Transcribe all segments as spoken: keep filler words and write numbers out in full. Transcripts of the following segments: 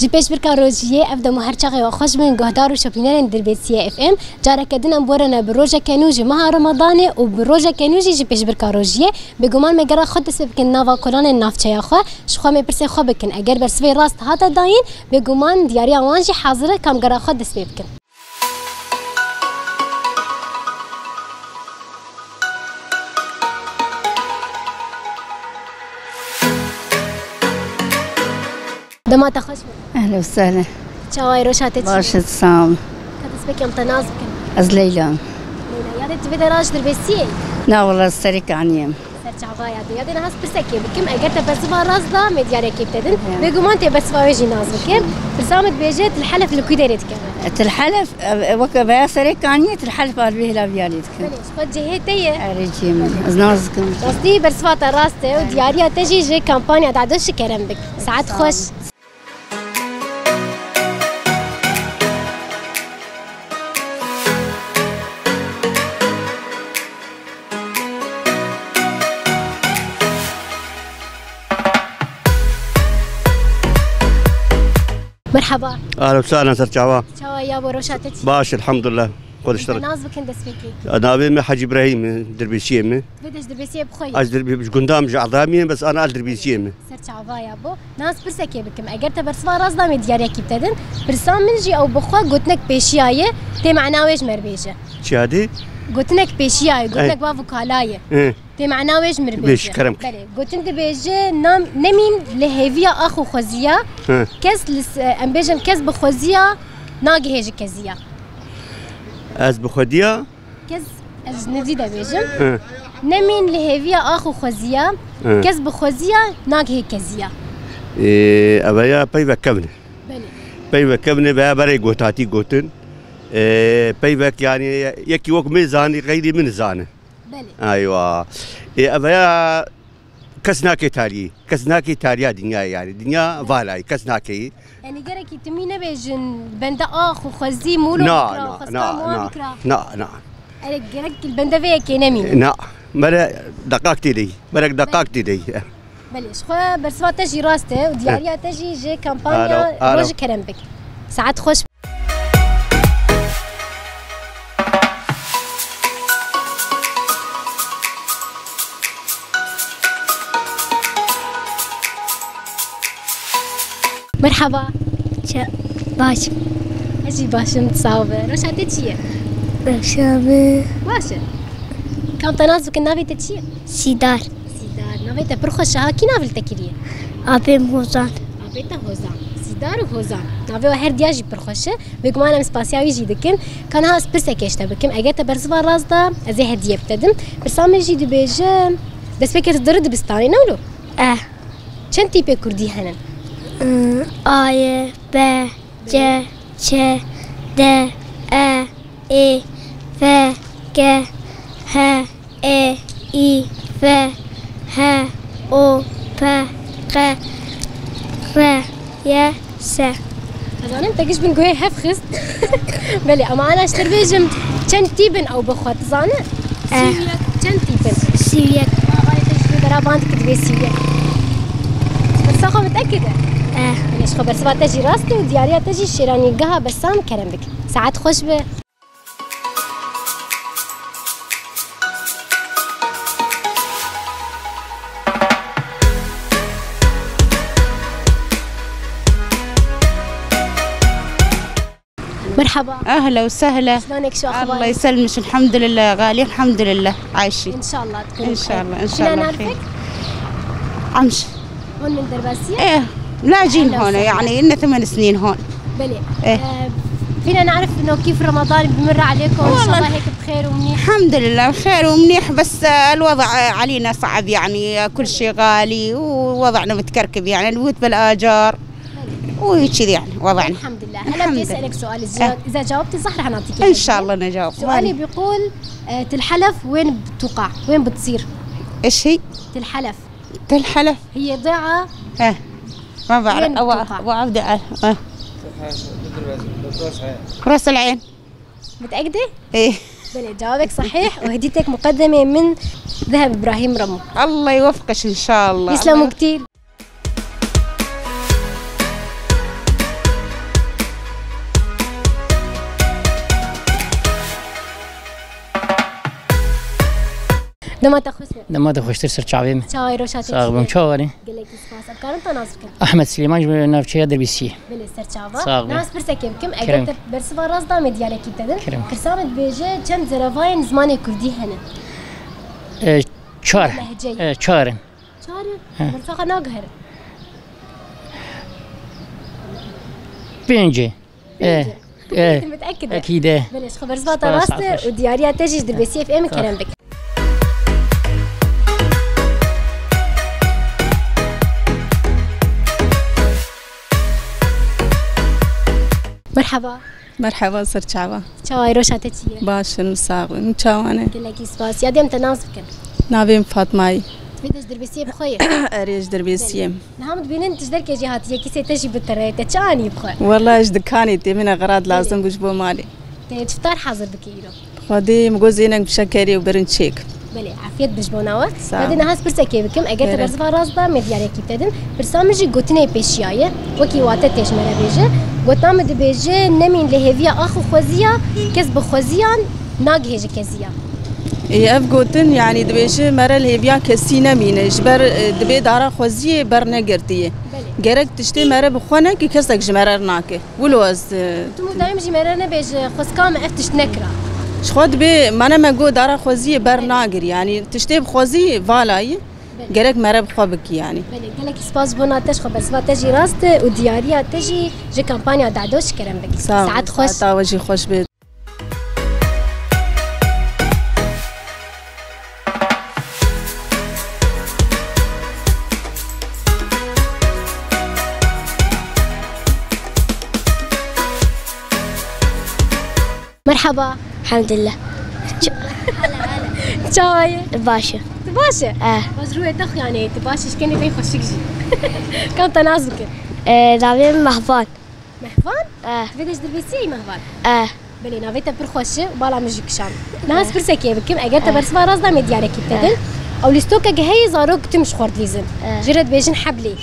Ji pêşbirka rojiyê, ev dem û her çaxê we xweş bin, guhdar û şopînerên Dirbêsiyê F M. Careke din em borine bi rojeke nû ji meha Remadanê û bi rojeke nû jî ji pêşbirka rojiyê. Bêguman me gera xwe dest pê bikin nava kolanên navçeya xwe, ji xwe me pirsê xwe bikin. Eger bersivê rast hate dayîn, bêguman diyariya wan jî hazir e, ka em gera xwe dest pê bikin. Dema te xweş be. Ehlen we sehlen. Çawa yî, roja te çi ye? Baş e, sağ ol. Ka dest pê kim, em te nas bikin? Ez Leyla im. Leyla, yadê tu vê dera ji Dirbêsiyê yî? Na, wela serê kaniyê im. Ser çava yadê. Yadê niha ez pirsekê bikim. Eger te bersiva rast da, me diyariyekê bide din. Ya. Bêguman tê bersiva wê jî nas bikim. Pirsa min dibêje, Til Helef li ku derê dikeve? Til Helef, e, e, weke veya serê kaniyê, Til Helef a li vê hêla viyalê dikim. Belê, ji xwe cihê te ye. Erê cihê min. Ez nas dikim. Rastî bersiva te rast e û diyariya te jî ji kampanya Dado şikerem bik. Saet xweş. Merhaba. Ahlen we sahlen, ser çava. Çawa yabo, roja te çi? Baş, elhamdulillah. Xwe diştir. Te nas bikin destpêkê. Navê me Hacî Îbrahîm e, Dirbêsiyê me. Vê de ji Dirbêsiyê bi xwe yî? Ez Dirbê-, ji gundam ji Edamiyê, bes ana li Dirbêsiyê me. Ser çava yabo. Niha ez pirsekê bikim. Eger te bersiva rast da, me diyariyekî bide din. Pirsa min jî ew bi xwe gotinek pêşiya ye, tê mana wê ji me re bêje. Çi yadê? Gotinek pêşiya ye, gotinek bav û kala ye. Ê. Tê mana wê ji me re bêje. Bêj, kerem kir. Belê. Gotin dibêje, nam-, nemîn li hêviya ax û xweziya, kes li s-, em bêjin kes bi xweziya nagihê ji keziya. Ez bi xwediya? Kes, ez ji nêzî de bêjim. Hı. Nemîn li hêviya ax û xweziya, kes bi xweziya nagihê keziya. Ê, ev ya peyvek kevn e. Belê. Peyvek kevn e, veya berê got hatî gotin. Ê, peyvek, yanî, yekî wek min zanî, xeyrî min zane. Belê. Eywa. Ê, ev ya kes nake tarî. Kes nake tariya dinyayê, yanî. Dinya valayî, kes nake yî. Yanî gerekî timî nebêjin, bende ax û xwezî mûlo bikira, xwezka wan bikira. Na, na. Erê, gerek li bende vê yekê nemîne. Na. Mere deqak tê de yî. Merek deqak tê de yî. Belê, ji xwe bersiva te jî rast e û diyariya te jî ji kampanya Rojî Kerem Bik. Saet xweş. Merhaba. Ça-, baş. Ez jî baş im, sağ be. Roja te çi ye? Roja me. Baş e. Ka em te nas bikin, navê te çi ye? Sîdar. Sîdar. Navê te pir xweş e ha, kî nav li te kiriye? Apê min Hozan. Apê te Hozan. Sîdar û Hozan. Navê we her diya jî pir xweş e. Bêguman em spasiya wî jî dikin. Ka niha ez pirsekê ji te bikim. Eger te bersiva rast da, ez ê hediye bi te dim. Pirsa min jî dibêje, destpêkê tu dibistanê ne wilo? Eh. Çend tîpê kurdî hene? Hmm, A, Y, B, C, Ç, D, E, Ê, F, G, H, Ê, Î, F, H, O, P, Q, R, Y, S. Ez zanim te giş bin guhê hev xist. Belê, ama ana ji te bêjim, çend tîp in ew bi xwe, tu zane? Eh. Sî û yek. Çend tîp in? Sî û yek. Avayê te ji bera van dikit vê sî û yek. Bersa xwe bi te kide? Eh. Belê, ji xwe bersiva te jî rast e û diyariya te jî şêranîgeha Bessam Kerem bik. Saet xweş be. Merhaba. أهلا وسهلا. شلونك؟ شو أخبارك؟ الله يسلمك، الحمد لله يا غالية، الحمد لله، عايشين. إن شاء الله تكوني بخير. إن شاء الله، إن شاء الله بخير. فينا نعرفك؟ عمش. هون من درباسية؟ إيه، لاجين هون، يعني، لنا ثمان سنين هون. بلي. إيه. آه، فينا نعرف إنه كيف رمضان بمر عليكم؟ إن شاء الله هيك بخير ومنيح. الحمد لله، بخير ومنيح، بس، آه، الوضع علينا صعب، يعني، كل شيء غالي ووضعنا متكركب، يعني، نموت بالآجار. بلي. وهيك يعني وضعنا. الحمد لله. هلا بدي أسألك سؤال، إذا، إيه. إذا جاوبتي صح رح نعطيك الهدية. إن شاء الله نجاوب. سؤالي بيقول، آه، تل حلف وين بتوقع؟ وين بتصير؟ إيش هي؟ تل حلف. تل حلف؟ هي ضيعة. إيه. ما بعرف. وين بتوقع؟ أبو عبد العال. إيه. راس العين. متأكدة؟ إيه. بلي، جوابك صحيح، وهديتك مقدمة من ذهب إبراهيم رمو. الله يوفقك إن شاء الله. يسلموا كتير. Dema te xweş be. Dema te xweştir, ser çavê me. Çawa ye, roşa te çi ye? Sax bim, çawa ye? Gelekî spas. Em karin te nas bikin? Ahmet Süleyman, ji navçeya Derbîsiyê. Belê, ser çava. Sax bim. Nas pirsekê bikim, eger te bersiva rast da me diyarek bidin. Pirsa min dibêje çend zerevayên zimanê kurdî hene? E, çar. Lehçeyê. E, çar in. Çar in? He. Bersiva xwe nagiherim. Pêncê. E, e, Mut'ekid e. Ekîd e. Belê, ji xwe bersiva te rast e û diyariya te jî ji Dirbêsiyê F M kerem bike. Merhaba. Merhaba, ser çava. Çawa ye, roşa te çi ye? Baş in, sax bin. Çawa ne? Gelekî spas. Ya dê em te nas bikin. Navê min Fatma ye. Vê de ji Dirbêsiyê bi xwe ye? Erê, ji Dirbêsiyê. Niha min dibînin tu ji derkê jî hatiye, kîsê te jî bi tirê, te çi anî bi xwe? Wela ji dikanê tê, min e xerat lazim bû ji bo malê. Te çi ftar hazir dikî îro? Xwedê min got zênek bi şekerê û birinçek. Belê, afiyet bi ji bona we. Sağ ol. Hadi niha ez pirsekê bikim, eger te bersiva rast da me diyarek bidin. Pirsa min jî gotinê pêşiya ye, wekî wate tê ji me re bêje. Gotina min dibêje, nemîn li hêviya ax û xweziya, kes bi xweziyan nagihêje keziya. Ê, ev gotin, yanî dibêje, mere li hêviya kesî nemîne, ji ber, e, dibê dara xweziyê bernegirtiye. Belê. Gerek tiştê mere bi xwe neke, kesek ji mere re nake. Wilo ez, e, Tu mudayim jî mere nebêje, xwezka me ev tişt nekira. Ji xwe dibê, mane me got dara xweziyê bernagir, yanî tiştê bi xwezî vala ye, gerek mere bi xwe bikî, yanî. Belê, gelekî spas ji bona te, ji xwe bersiva te jî rast e û diyariya te jî ji kampanya Dado ji kerem bike. Sağ ol. Saet xweş. Saeta we jî xweş be. Merhaba. Elhamdülillah. Çawa ye? Baş e. Tu baş e? Eh. Bas rûyê te xuyanê, tu baş e, şkenê te xweşik jî. Kam te nas bikin? Eh, navê min Mehvan. Mehvan? Eh. Tu vê de ji Dirbêsiyê yî, Mehvan? Eh. Belê, navê te pir xweş e, bala min jî kişand. Niha ez pirsekê bikim, eger te bersiva rast da me diyarek bidin. Ew lîstokek heye, zarok tim ji xwe re dilîzin. Eh. Jê re dibêjin heblê.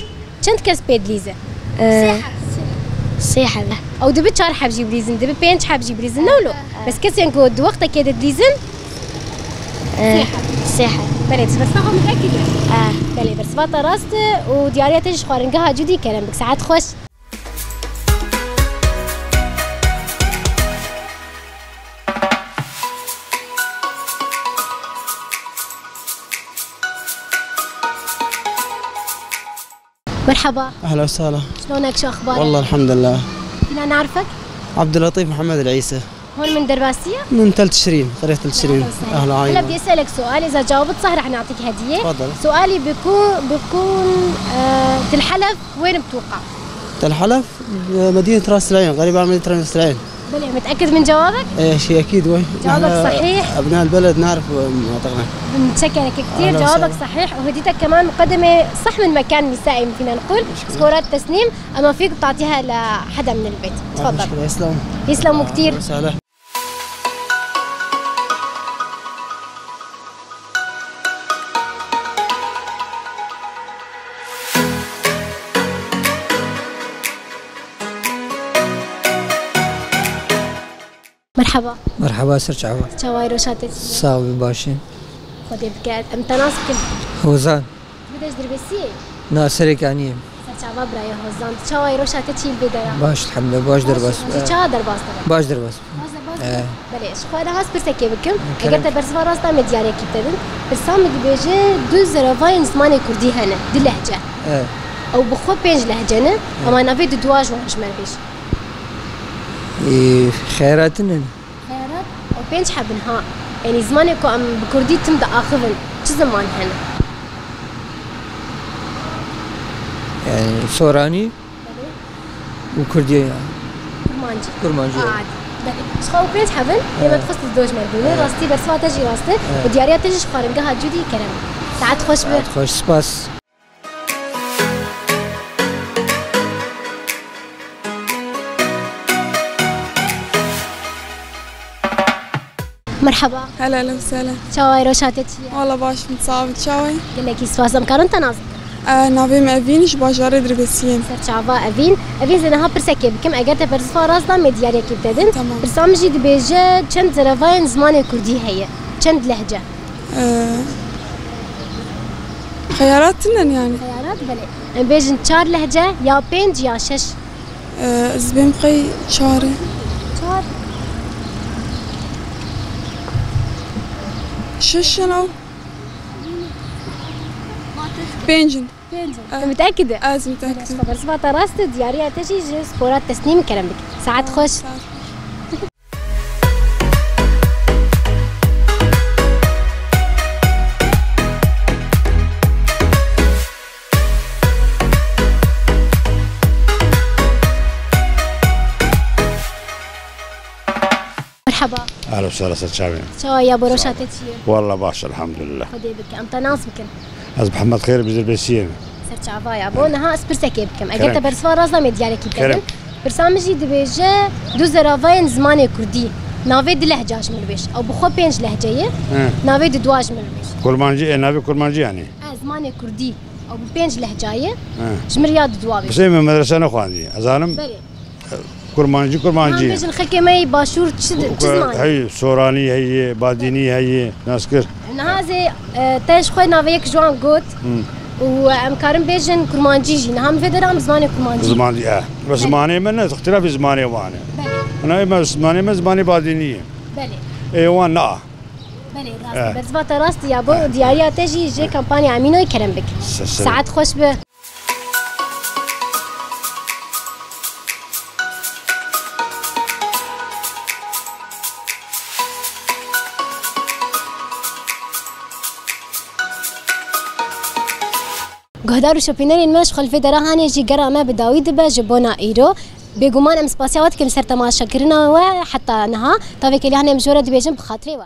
Çend kes pê dilîze? Eh, sê heb. Ew dibe çar heb jî bilîzin, dibe pênc heb jî bilîzin, ne wilo? Eh. Bes kesên ku di wextekê de dilîzin, eh, sê heb. Sê heb. Belê, tu bersiva xwe mut'ekid e. Eh. Belê, bersiva te rast e û diyariya te jî ji xwaringeha Cûdî kerem bik. Saet xweş. مرحبا. أهلا وسهلا. شلونك؟ شو أخبارك؟ والله الحمد لله. فينا نعرفك؟ عبد اللطيف محمد العيسى. هون من درباسية؟ من تل تشرين، قرية تل تشرين. أهلا وسهلا. أهلا، عايلة. هلا بدي أسألك سؤال، إذا جاوبت صح رح نعطيك هدية. تفضل. سؤالي بيكون، بيكون، آه، تل حلب وين بتوقع؟ تل حلب، مدينة راس العين، قريبة على مدينة راس العين. بلي، متأكد من جوابك؟ إيه، شيء أكيد، وين؟ جوابك نحن صحيح. أبناء البلد نعرف مناطقنا. متشكرة كتير، أهلا وسهلا. جوابك صحيح، وهديتك كمان مقدمة صح من مكان نسائي، فينا نقول. مشكلة. سكورات تسنيم، أما فيك بتعطيها لحدا من البيت. ما في تفضل. مشكلة، يسلم. يسلموا كتير. أهلا وسهلا. Merhaba. Merhaba, ser çava. Çawa ye, roşa te çi ye? Sağ ol, baş e. Xwedê bike, em te nas bikin. Hozan. Tu de ji Dirbêsiyê? Na, Serêkaniyê. Ser çava birayê Hozan. Çawa ye, roşa te çi ye li vê dera? Baş, elhamdülillah, baş derbas. Baş, çawa derbas dibe? Baş derbas. Baş derbas dibe? Belê, ji xwe re has pirsekê bikim. Eger te bersiva rast da me diyarek bidin. Pirsa min dibêje du zerevayên zimanê kurdî hene, du lehçe. Ew bi xwe pênc lehçe ne, ama navê du dua ji wan ji me re bêj. Ê, xeyratin in. Xeyalat? Ew pênc heb in ha. Yanî zimanê ku em bi kurdî tim diaxivin, çi ziman hene? Yanî soranî û kurdî ya. Kurmancî. Kurmancî. Aa, belê. Ji xwe ew pênc heb in, lê me dixwest ez doj me bûne. Rastî bersiva te jî rast e. Û diyariya te jî ji xwaringeha Cûdî kerem. Saet xweş be. Saet xweş, spas. Merhaba. Hela, hela, sela. Çawa ye, roşa te çi ye? Wala baş, min sax bî, çawa ye? Gelekî spas, em karin te nas bikin? E, navê min Evîn, ji bajarê Dirbêsiyê. Ser çava Evîn. Evîn, zê niha pirsekê bikim, eger te bersiva rast da me diyariyekê bidin. Tamam. Pirsa min jî dibêje çend zerevayên zimanê kurdî heye? Çend lehce? E, Xeyarat tinen yani. Xeyarat, belê. Em bêjin çar lehce, ya pênc ya şeş. Ee, ez bêm qey çar e. Çar. Şeş in ew. Pênc in. Pênc in. Eh. Tu müteakid e? Ez müteakid im. Xeber, ziva te rast e, diyariya te jî ji spora teslîm, kerem bike. Saet xweş. Saet xweş. Merhaba. Ehlen we sehlen, ser çavê. Çawa ya bo roşa te çi ye? Wallah baş, elhamdulillah. Xwedê bike. Em te nas bikin. Ez Mihemed Xêr Bizirbêsiyê me. Ser çava ya bo. Niha ez pirsekê bikim. Eger te bersiva rast da me diyalekî te bin. Kerem. Pirsa min jî dibêje du zeravayên zimanê kurdî. Navê du lehca ji min bêj. Ew bi xwe pênc lehce ye. He. Navê du dua ji min bêj. Kurmancî, e, navê kurmancî yani. E, zimanê kurdî. Ew bi pênc lehca ye. He. Ji min ya du dua bêj. Pisê me medrese nexwandî. Ez zanim. Belê. Kurmancî, kurmancî. Yan bêjin xelkê me yê başûr çi, çi ziman? Hey, soranî heye, badînî heye, nas kir. Niha ez ê, e, te ji xwe navê yek ji wan got. Hmm. Û em karin bêjin kurmancî jî. Niha min vê dera em zimanê kurmancî. Zimancî, e. Belê. Zimanê me ne, îxtilafê zimanê wan e. Belê. Niha me zimanê me zimanê badînî ye. Belê. Ê wan na. Belê, rast e. Eh. Bersiva te rast e ya bo. Eh. Diyariya te jî ji kampanya Emînoyê, kerem bike. Se-, se- Saet xweş be. Guhdar û şopînerên me, ji xwe li vê dera hanê jî gera me bi dawî dibe ji bona îro. Bêguman em spasiya we dikin ser temaşekirina we heta niha. Tavê kelî hanê em ji we re dibêjin bi xatirê we.